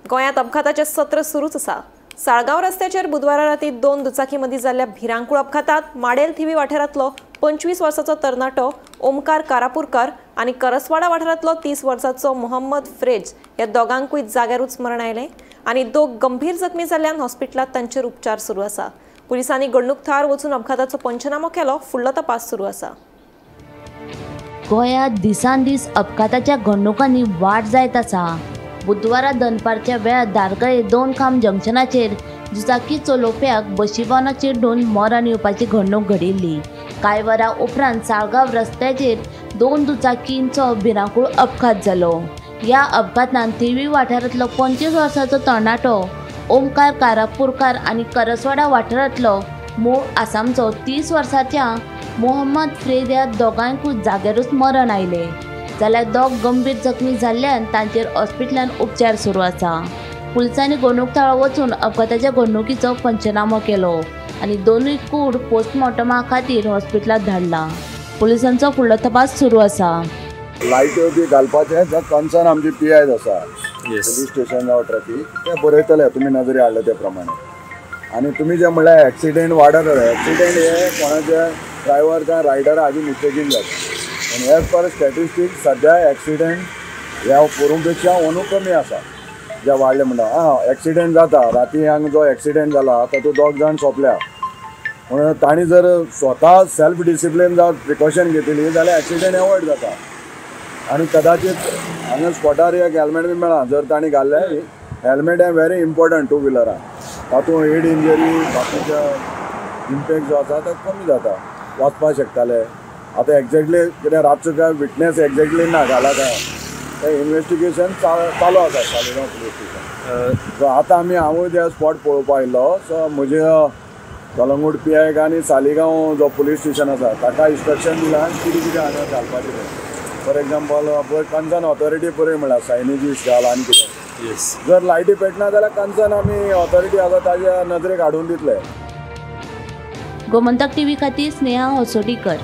गोंयांत अपघाताचें सत्र सुरूच आसा. साळगांव रस्त्याचेर बुधवारा राती दोन दुचाकी मदीं जाल्ल्या भिरांकूळ अपघातात माडेल थिवी वाठारांतलो 25 वर्साचो तरणाटो ओमकार कारापूरकर आनी करसवाडा वाठारांतलो 30 वर्साचो मोहम्मद फ्रेज ह्या दोगांकूय जाग्यारूच मरण आयलें आनी दोग गंभीर जखमी जाल्ल्यान हॉस्पिटलांत तांचेर उपचार सुरू आसा. पुलिसांनी घडणूक थळार वचून अपघाताचो पंचनामो केलो. फुडलो तपास सुरू आसा. गोंयांत दिसान दीस अपघाताच्या घडणुकांनी वाड जायत आसा. बुधवारा दनपारच्या वेळार दारगळे दोन खांब जंक्शनाचेर दुचाकी चलोवप्याक बशी चिड्डून मरण येवपाची घडणूक घडिल्ली. कांय वरां उपरांत साळगांव रस्त्याचेर दोन दुचाकींचो भिरांकूळ अपघात जालो. ह्या अपघातान थिवी वाठारांतलो 25 वर्सांचो तरणाटो ओमकार कारापूरकार आनी करसवाडा वाठारांतलो मूळ आसामचो 30 वर्सांच्या मोहम्मद फ्रेद ह्या दोगांकूय जाग्यारूच मरण आयलें. जाल्यार दोग गंभीर जखमी जाल्ल्यान तांचेर हॉस्पिटलांत उपचार सुरू आसा. पुलिसांनी घडणूक थळार वचून अपघाताच्या घडणुकीचो पंचनामो केलो आनी दोनूय कूड पोस्टमॉर्टमा खातीर हॉस्पिटलांत धाडला. पुलिसांचो फुडलो तपास सुरू आसा. लायट्यो बी घालपाचें कन्सर्न आमची पी आयज आसा, पुलीस स्टेशन जावं ट्रॅफीक, ते बरयतले तुमी नजरे हाडले ते प्रमाणे. आनी तुमी जे म्हणल्यार एक्सिडेंट वाडत आसा, एक्सिडेंट हे कोणाचे ड्रायव्हर काय रायडर हाजी मिस्टेकीन जाता. आनी एज पर स्टॅटिस्टिक्स सद्या एक्सिडेंट ह्या पोरूं पेक्षा अंदू कमी आसा जे वाडले म्हणटा. आं, एक्सिडेंट जाता, राती हांगा जो एक्सिडेंट जाला तातूंत दोग जाण सोंपल्या. म्हणून तांणी जर स्वता सेल्फ डिसिप्लीन जावं प्रिकॉशन घेतली जाल्यार एक्सिडेंट एवॉयड जाता. आनी कदाचित हांगा स्पॉटार एक हेल्मेट बी मेळ्ळा जर तांणी घाल्लें. हेल्मेट हें व्हेरी इम्पॉर्टंट टू व्हिलरान, तातूंत हेड इंजरी बाकीचे इम्पॅक्ट जो आसा तो कमी जाता, वाचपाक शकताले. आतां एक्झॅक्टली कितें रातचो काय विटनेस एक्झॅक्टली ना घाला काय तें इन्वेस्टिगेशन चालू आसा सालिगांव पुलीस स्टेशन. सो आतां आमी हांवूय त्या स्पॉट पळोवपाक आयिल्लो. सो म्हजे कलंगूट पी आयक आनी सालिगांव जो पुलीस स्टेशन आसा ताका इन्स्ट्रक्शन दिलां कितें कितें हांगा घालपाचें तें. फॉर एग्जाम्पल पळय कन्सर्न ऑथॉरिटी पळय म्हणल्यार सायनेजीस घाल आनी कितें. जर लायटी पेटना जाल्यार कन्सर्न आमी ऑथॉरिटी आसा ताज्या नजरेक हाडून दितले. गोमंतक टीव्ही खातीर स्नेहा होसोटीकर.